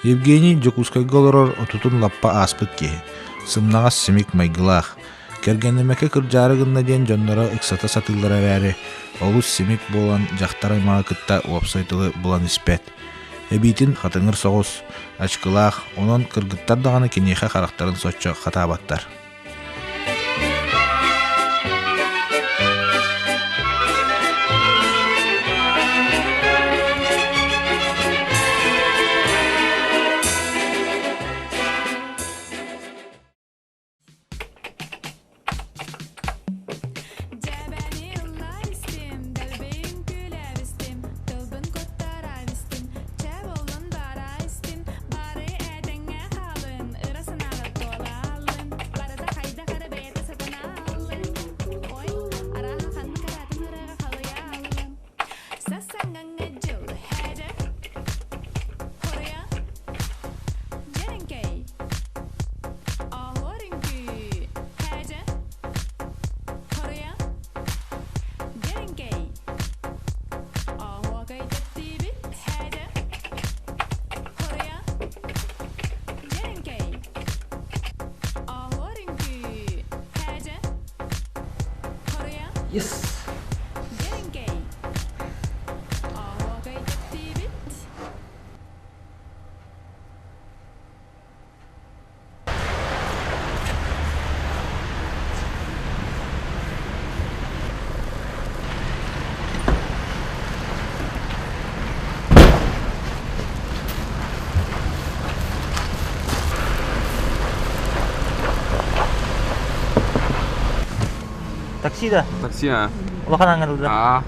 Евгений Дьокуускайга олорор отутун лаппа ааспыт киһи, сымнаҕас симик майгылаах, кэргэннэмэккэ кырдьаары гынна диэн дьонноро ыксата сатыыллара эрээри, олус симик буолан дьахтар аймаҕы кытта уопсай тылы булан испэт. Эбиитин хатыҥыр соҕус, ачыкылаах, онон кыргыттар даҕаны киниэхэ харахтарын соччо хатаабаттар. Дьээбэни ыллаан истим, дэлбин күлэр истим, тылбын куттаран истим, чэ буоллун бара истим, бары этэҥҥэ хаалын, ыра санаалар туолаллын, барыта хайдах эрэ бэйэтэ сатаналлын. Ой, арааһа ханнык араатын ырыаҕа халыйаллын. Сассаҥҥаҥҥа дьыл һээдьэ, хоруйа, дьэрэҥкэй. Оһуор үҥкүү, һээдьэ, хоруйа, дьэрэҥкэй. Оһуокай тэптиибит, һээдьэ, хоруйа, дьэрэҥкэй. Оһуор үҥкүү, һээдьэ, хоруйа, Yes. дьэрэҥкэй. Оһуокай тэптиибит. Такси да? Такси а. Улахан аңырылда. Аа.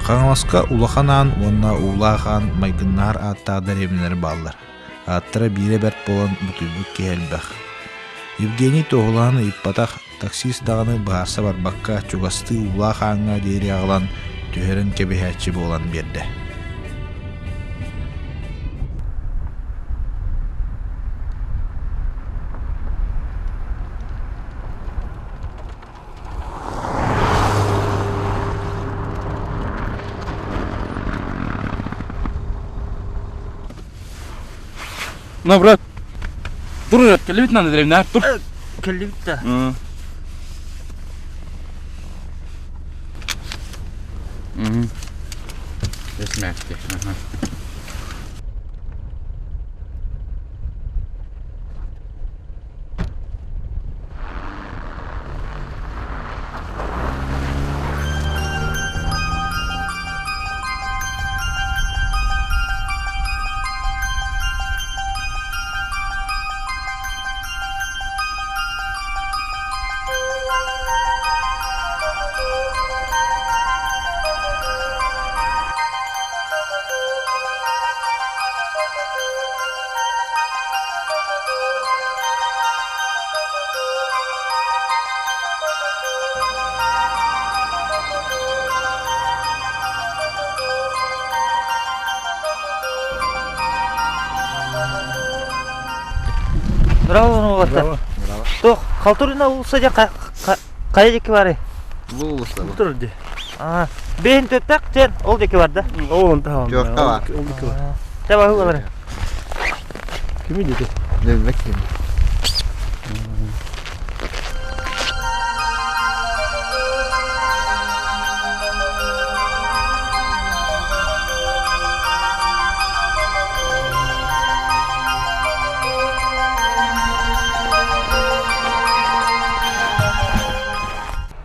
Хаҥаласка Улахан Аан уонна Уулаах Аан майгыннаһар ааттаах дэриэбинэлэр бааллар. Ааттара биирэ бэрт буолан бутуйбут киһи элбэх. Евгений туоһулаһан ыйыппатах, таксист даҕаны быһаарса барбакка чугастыы Уулаах Ааҥҥа диэри аҕалан түһэрэн кэбиһээччи буолан биэрдэ. На, брат, тур, кэллибит надо древнар, тур. Кэллибит да. Эсмэкти. Браво, уолаттар. Туох, Халтурина уулусса дьэ хайа диэки барый? Бу уулусса. Тур дии. Аа, бэйин төттөх дьэн ол диэки барда. Ол онта хаалла. Дьуохха бар. Ол диэки бар. Тэ баһы бар. Кими диэки? Билбэт ким.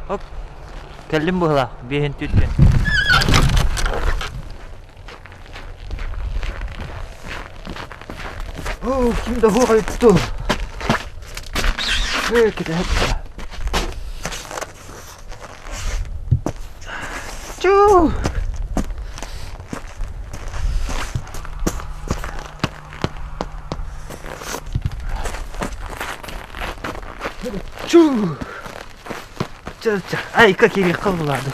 Оп, кэллим быһылаах, биэһин түттүн. Оо, ким да суох эбит Кэтэһэт. Чуу! Чу! Чэ, чэ, айка кириэххэ булаады.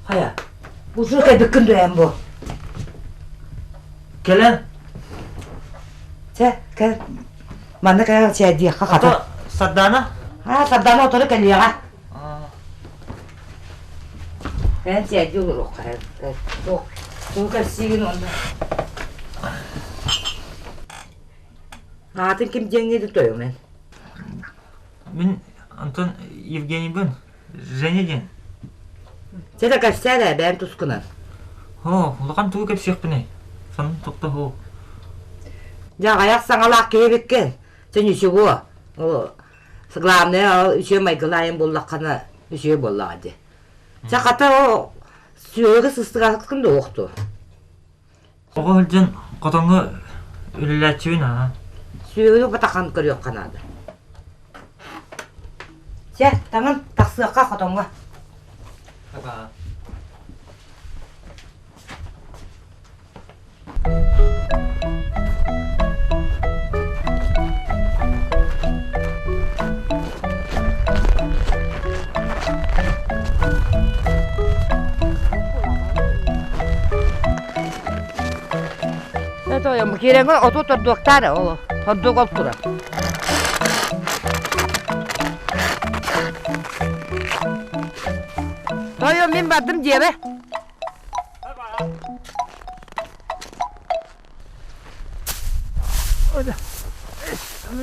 Хайа, бу кэлбиккин дуо бу? Кэлэн. Чэ, кэл. Манна кэлэн чэйдиэххэ хата. Сардаана? Аа, Сардаана отору кэлиэҕэ. Кэлэн чэйдии олоруохха. Туох, тугу кэпсиигин онно? Аатын ким диэҥҥэ тойон эн? Мин Антон Евгенийбын. Женя диэн. Чэ да кэпсээ эрэ, бэйэм тускунан. Оо, улахан тугу кэпсиэхпиний? Сонун тохтоһуу. Дьэ, аҕыйах саҥалаах киһи эбиккин. Чэ, ничего. Ол, главное, ол үчүгэй майгылаайын буллаххына, үчүгэй буоллаҕа дии. Чэ, хата ол сүөһүгэ сыстыгаскын да уохту. Оҕо сылдьан хотоҥҥо үлэлээччибин аа. Сүөһүнү батахан көрүөххэ наада. Чэ, таҥын тахсыахха хотоҥҥо. Аба. Тойом киирэҥҥэ оту тордуохтаар ол тордук ол турар. Тойом мин бардым диэбэ.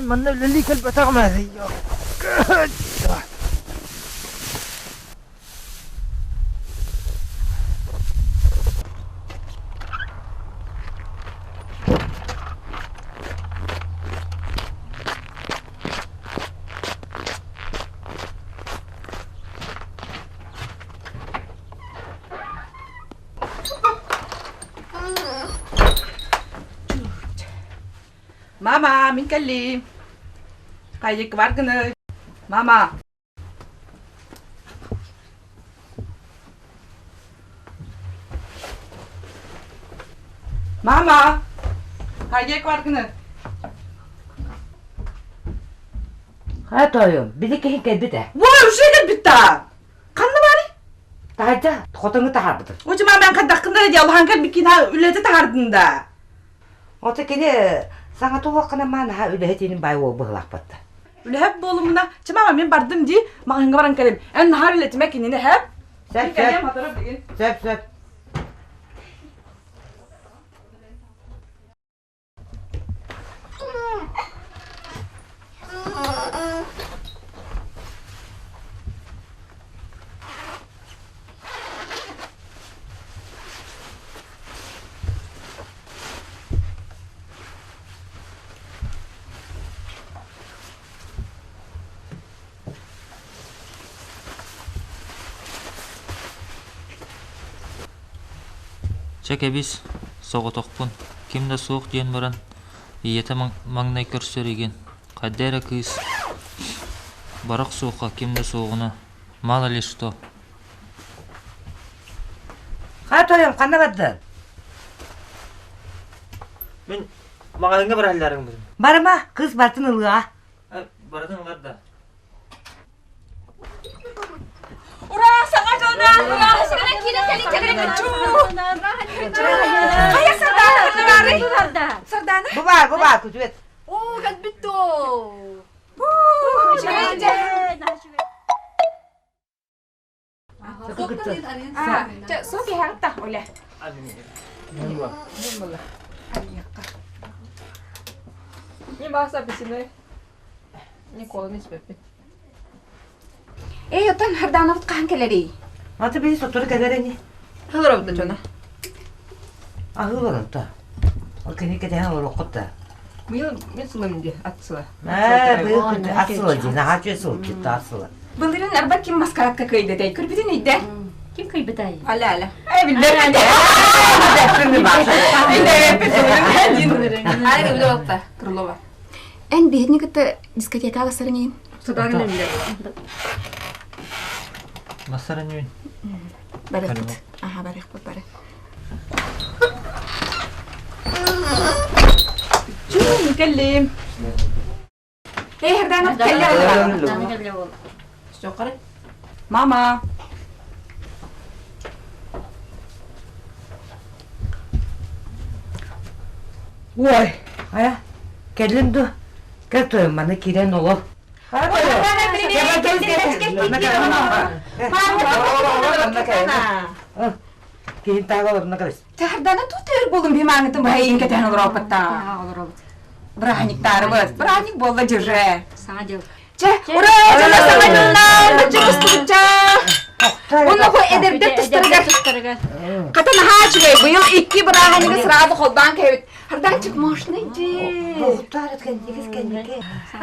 Манна үлэлии кэлбэтэҕим ээ. Мама, мин кэллим. Хайык бар гыны. Мама. Мама! Хайык бар гыны. Хайа тоойум, били киһи кэлбит ээ. Ой, уже кэлбит да. Ханна барый? Таһырдьа хотоҥҥо таһаарбытым. Очи мама мен хайдаххын да дии, алахан кэлбиккин үлэтэ таһаардын да. Ото кини саҥа туһуоххына маа наһаа үлэһит инин баай уол быһылаахпат да. Үлэһит буолумуна, чэ мама мин бардым дии, маҕаһыыҥҥа баран кэлим. Эн наһаа үлэтимэ кинини һэп. Сөп сөп. Сөп сөп. Чэ кэбис, соҕотохпун, ким да суох диэн баран, ийэтэ маҥнай көрсөр игин, хайда эрэ кыыс бара охсуохха ким да суоҕуна, мало ли что. Хаа тойон, ханна бардын? Мин маҕаһыыҥҥа баралларым бутун. Барыма, кыыс бартын ылыаҕа. Барытын ылар да. Ура, саҥа дьылынан! Ура, Хайа Сардаана ханна Сардаана? Бу баар, бу баар, күтүөт. Оо, кэлбит доо. Үчүгэй дьэ. Суох иһэҕит да, Оля. Не бааса апельсины. Николаны испэппин. Эй, оттон Хардановыт хаһан кэлэрий? Аты биһи сотору кэлэр ини. Хылыробут дьоно. Аһыылар онто. Ол кини кэтэһэн олороххут да. Быйыл мен сылым ди ат сыла. Ээ, быйыл ат сыла дии, наһаа үчүгэй сыл китта ат сыла. Былырын арба ким маскарадка кыйдатай? Көрбүтүн өйдө. Ким кыйбытай? Аля, аля. Эй, билбэппин. Билбэппин. Ай, билбэппин. Крылова. Эн биһигини кытта дискотекаҕа барсарыҥ иһин. Сатаан билэр. Бассаран үн. Барыахпыт. Аха, барыахпыт бары. Чуум, кэллим. Эй, Харданов, кэллэ. Все, Мама. Ой, айа, кэллин ду. Кэл тойон, маны киирэн олор. Киһин тааҕа олорно кэбис. Тардана тутер болум бимаңытын баһайын кэтэһэн олороппатта. Олоробут. Бырааһынньыктаарыбыт. Бырааһынньык буолла дьыже. Саҥа дьыл. Чэ, ура, дьоно саҥа дьыллаан, баччыгыстыбычча. Онно бу эдэрдэр тустарыгар тустарыгар. Хата наһаа үчүгэй. Быйыл икки бырааһынньыгы сразу холбоон кэбит. Хардаанчык можно иди. Тоҕуттаар кэнникис кэнники.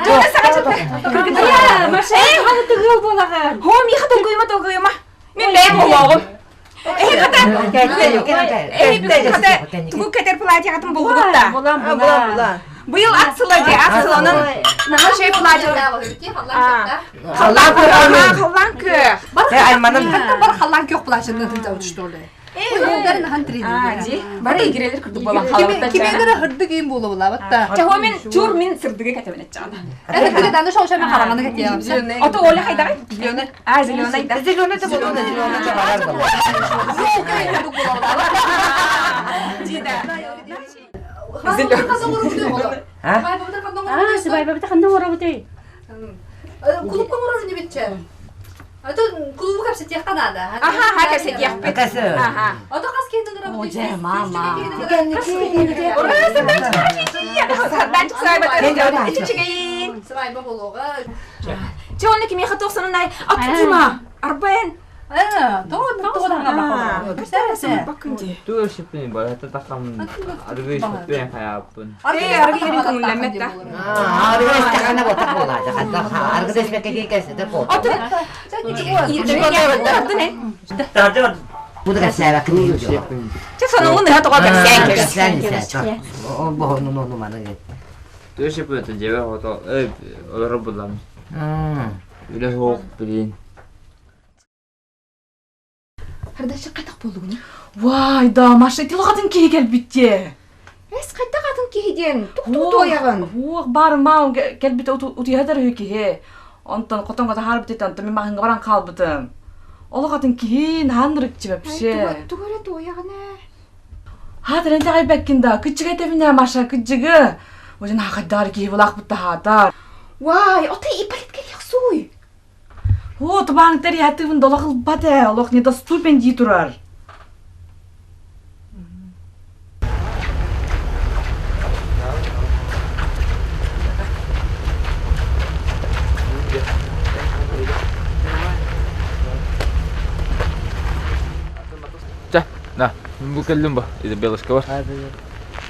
Дьоно саҥа дьылла. Кыргыттар, Маша, халытыгыл буолаҕын. Хо, миха толгуйма, толгуйма. Мин бэйэм олоҕум. Эһи хата, эһи хата, тугу кэтэр платьеҕытын булгут да. Булан, булан. Быйыл ат сыла дии, ат сыла, онон наһаа үчүгэй платье. Халлаан Халлаан халлаан күөх. Айманым. Бар халлаан күөх плащын тылдьабыт что ли? Ди, бары игирелер курдук болан халабыттан Кимегere хырдык им буола булабатта. Чаһо мен чур мин сырдыгы кэтебин этчаҕына. Хырдыгы даны шоушаме хараңаны кетиям. Ото Оля хайдаҕай? Зеленый. А, зеленый да. Зеленый да болуна, зеленый да барар болуна. А, сыбайбабыта ханна оҥоробутуй? Клубка оҥорор нибитче. А то клубу кэпсэтиэххэ наада. Аха, аха, кэпсэтиэхпит. Аха. А то хас киһини ынырабыт. Дьэ, мама. Ура, сарданчик сыбайбата иччигейин. Сыбайба болуоҕа. Чэ, онно кимиэхэ туохсанынай? Аттыма, арбайын. Тугу шиппин барата тахам аргы шиппин хаyaаппын. Э, аргы ерин көҥүллэммэт да. Аргы истэхана бота буолаача. Аргы дэспэккэ кэсэтэ буолта. Бу да кэсээбэккин Чэ, сонуҥун ыһа тоҕо кэпсээн кэбис. Кэпсээн исээ. Ол боһонун ону маны. Тугу шиппин жебе хото э олоро булам. Үлэ суох билин. Хардачы хайдах буоллугуна? Вай да, Маша, тилҕатын киһи кэлбит дии. Эс хайдах атын киһи диэн тук тук туойаҕын. Уох, баар маам кэлбит утуйа үһү киһи. Онтон хотон хаарбыт этэ, онтон мин маһыҥҥа баран хаалбытым. Олох атын киһи наһаан ырыкчы вообще. Тугу эрэ туойаҕын ээ. Хаатыран итэҕэйбэккин да, кыччыга этэбин ээ, Маша, кыдьыгы. Ожин хаайдаар киһи булаахпыт таһаатар. Вай, отой ипполит кэлиэхсуй. О, тубаан тэрийэтибин долох ылбат ээ, олох недоступен дии турар. Чэ, на, бу кэллим ба, Изабеллашка бар.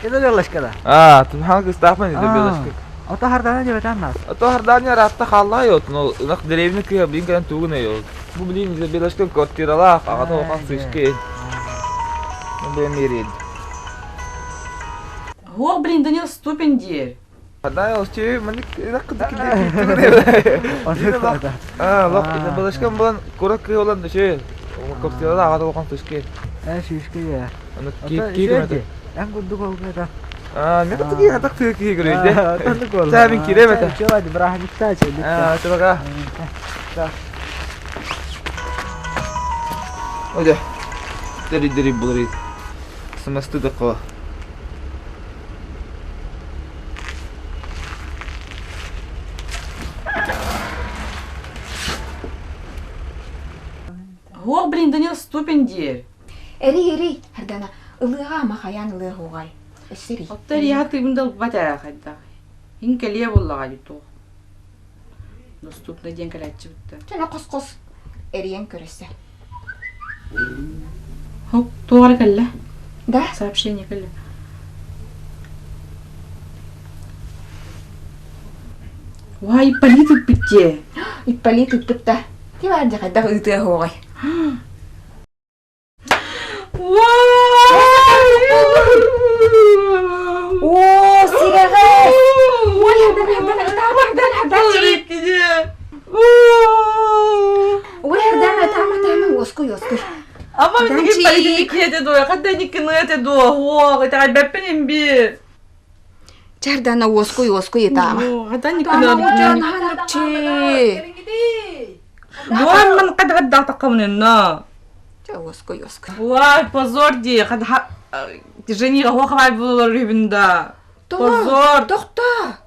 Изабеллашка да. А, тумхан кыстаахпын Изабеллашка. Ото хардана диэбэтэн нас. Ото хардана ыраатта хааллаа йот, но ынах деревня кыһа блин кэлэн тугун өйө. Бу блин Изабеллашка квартиралаах, аҕата улахан сышка. Бэйэм иэрийдим. Ох, блин, Данил ступень диир. Да, ол чү маннык Аа, лох балашкан булан курак кыһы olan үчү. Квартирада аҕата улахан түшке. Э, сүүскэ я. Аны ки ки Эн курдук олгата. Аа, мен тыги хатак тыгы киһи көрөйдө. Сәбин кире бete. Чөй, браһникта чөй. Аа, чөбага. Да. Оде. Дери дери булри. Самасты да Ох, блин, Данил ступень диир. Эрий, эрий, Ардана, ылыаҕа ама хайаан ылыа уҕай. Өссө эрий. Оттор я тыыбын да ылбат ээ хайдах. Иҥ кэлиэ буоллаҕа дии туох. Доступно диэн кэлээччибит да. Чэ, хос-хос эрийэн көрөсө. Хоп, туох эрэ кэллэ. Да? Сообщение кэллэ. Уай, Ипполит ыппыт дии. Ипполит ыппыт да. Ти баар дьэ хайдах ыытыа уоҕай. Оо, сирэҕэ! Ой, Ой, Ардана, тама, тама, уоскуй, уоскуй. Ама билигин политикиэте дуо, хадда никкыныате дуо, уох, итэҕэйбэппин имби. Чардана уоскуй, уоскуй ытаама. Хадда никкыныа. Буан ман қад хадда таққамынна. Чэ, уоскуй, уоскуй. Уай, позор дии, хад жениға хоқабай болар рүбінде. Позор. Тоқта.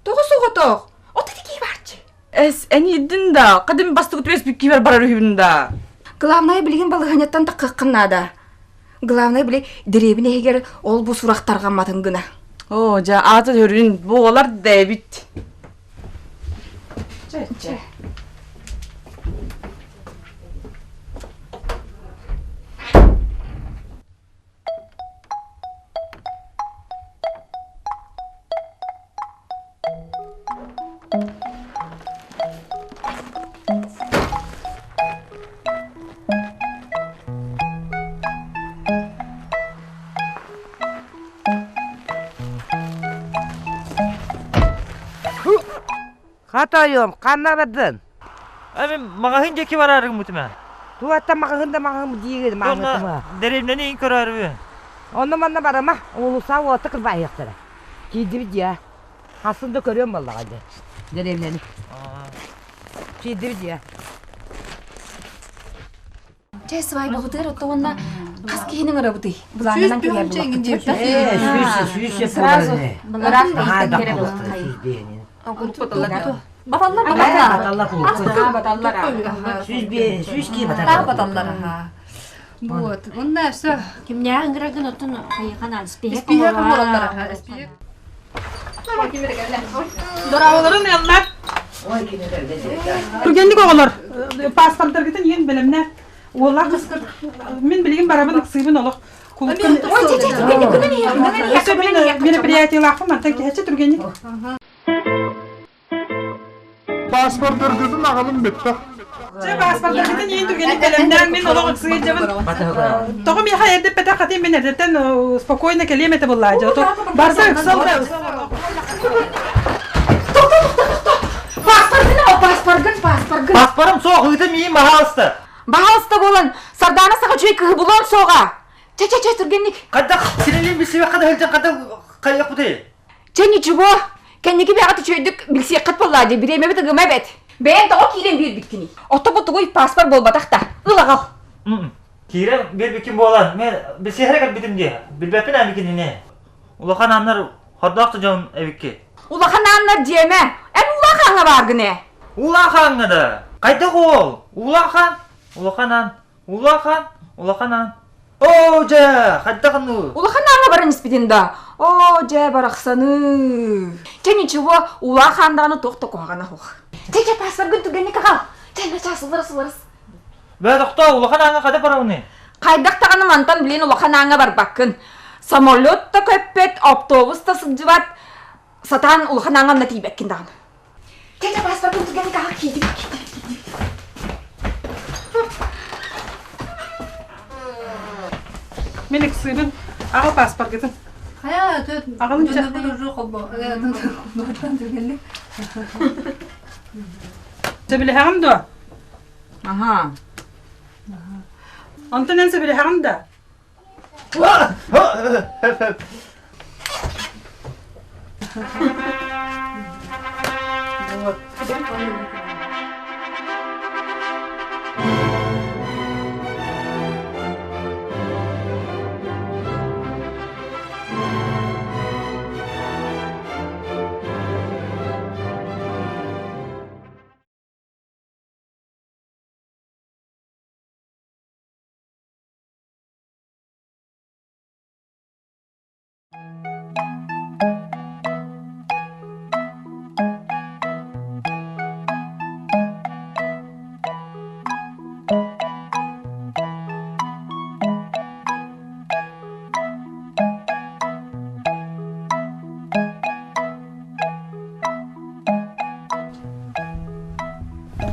Тоҕо соҕотох. Ото тикии барчы. Эс, эниидин да, қадым бастығы түбес бүккибер барар үһүбүн да. Главное билигин балыһаньаттан таххаххын наада. Главное били дэриэбин иһигэр ол бу сурахтарҕамматын гына. О, жа ааты төрүн буолар дэбит. Чэ, чэ. Хатойум, ханна бардын? Эми маҕаһыын диэки бараарыгым бутума. Туаттан маҕаһыын да маҕаһыын диигин маҕаһыытыма. Дэриэбинэни иин көрөөрүбүн. Онно манна барама, уулусса уота кырбаайыахтара. Киирдибит дьиэ. Хасын да көрүөм буоллаҕа дии. Дэриэбинэни. Киирдибит дьиэ. Чэ, свайбабытыгар отто уонна хас киһини ыҥырабытый? Былаанынан киһи буллахпыт. Сүүс Сразу ыраах Наһаа ыйытан кэлэ Баталлар Баталлар Баталлар. Сүүс кии баталлар. Баталлар. Вот. Онна все. Кимнээх ыҥырагын оттон хайыхан спиһек Спиһек оҥороллор. Спиһек. Дорооболорун ыаллар. Түргэнник оҕолор, паспорттаргытын иһин бэлэмнэ. Уоллаах кыскыр мин билигин барабын ыксыыбын олох. Мероприятиелаахпын мантан киһэччи түргэнник. Паспорттаргытын аҕалым бүттэх. Чэ, паспорттаргытын иһин түргэнник бэлэмнээн мин олох ыксыыр дьабын. Тоҕо миэхэ эрдэппэтэх хатыым мин эрдэттэн спокойно кэлиэм этэ буллаадьа. Барса ыксал да Паспоргын ал, паспоргын, паспоргын. Паспорым суох, ыытым иин баһаалыста. Баһаалыста буолан, Сардаана саха үчүгэй кыһы булуон суоҕа. Чэ, чэ, чэ, түргэнник. Хайдах синилиин билсибэххэ да сылдьан хайдах хайыахпытый? Чэ, ничего. Кэнники бэҕэ үчүгэйдик билсиэххит буоллаа дии, бириэмэбит ыгыма эбэт. Бэйэҥ тоҕо киирэн биэрбиккиний? Ото бу тугуй паспорт буолбатах да. Ыл аҕал. Киирэн биэрбиккин буолан, мен билсиһэрэ кэлбитим дии. Билбэппин ээ кинини. Улахан ааннар хордоох да дьон эбикки. Улахан ааннар диэмэ. Эн улахан бааргын ээ. Улахаҥҥа да. Хайдах ол? Улахан, улахан аан, улахан, улахан аан. Оо, дьэ, хайдах ну? Улахан ааҥҥа баран испитин да. Оо, дьэ, барахсаны. Чэ, ничего, улахан даҕаны туох да куһаҕана суох. Чэ, чэ, паспоргын түгэнник аҕал. Чэ, начаас ылырас ылырас. Бээ, тохтоо, улахан ааҥҥа хайдах барабыный? Хайдах даҕаны мантан билин улахан ааҥҥа барбаккын. Самолет да көппөт, автобус да сылдьыбат. Сатаан улахан ааҥҥа онно тиийбэккин даҕаны. Чэ, чэ, паспоргын түгэнник аҕал, киирдим, киирдим, киирдим. Мин ыксыыбын. Аҕал паспоргытын. Хайа, төт. Аҕалым чэ. Дьоннорбут уже холбо. Холботтан түгэнник. Сөбүлэһэҕин дуо? Аха. Онтон эн сөбүлэһэҕин да? Вот.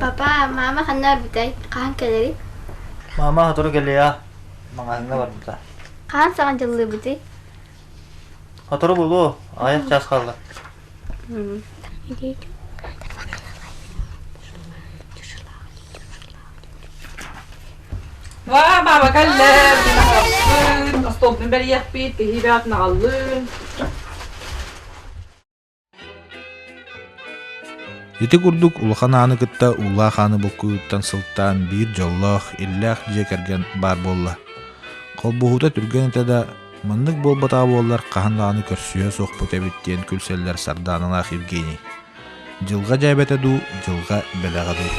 Папа, мама ханна барбытай? Хаһан кэлэрий? Мама сотору кэлиэ, маҕаһыыҥҥа барбыта. Хаһан саҥа дьыллыыбытый? Сотору буолуо, аҕыйах чаас хаалла. Ва, мама кэллэ, остуолбун бэрийэхпит, киһи бэҕэтин аҕаллын. Ити курдук улахан ааны кытта уулаах ааны булкуйууттан сылтаан биир дьоллоох, иллээх дьиэ кэргэн баар буолла. Холбоһуута түргэн этэ да, маннык буолбатаҕа буоллар хаһан даҕаны көрсүһүө суохпут эбит диэн күлсэллэр Сардааналаах Евгений. Дьылҕа дьээбэтэ дуу, дьылҕа бэлэҕэ дуу.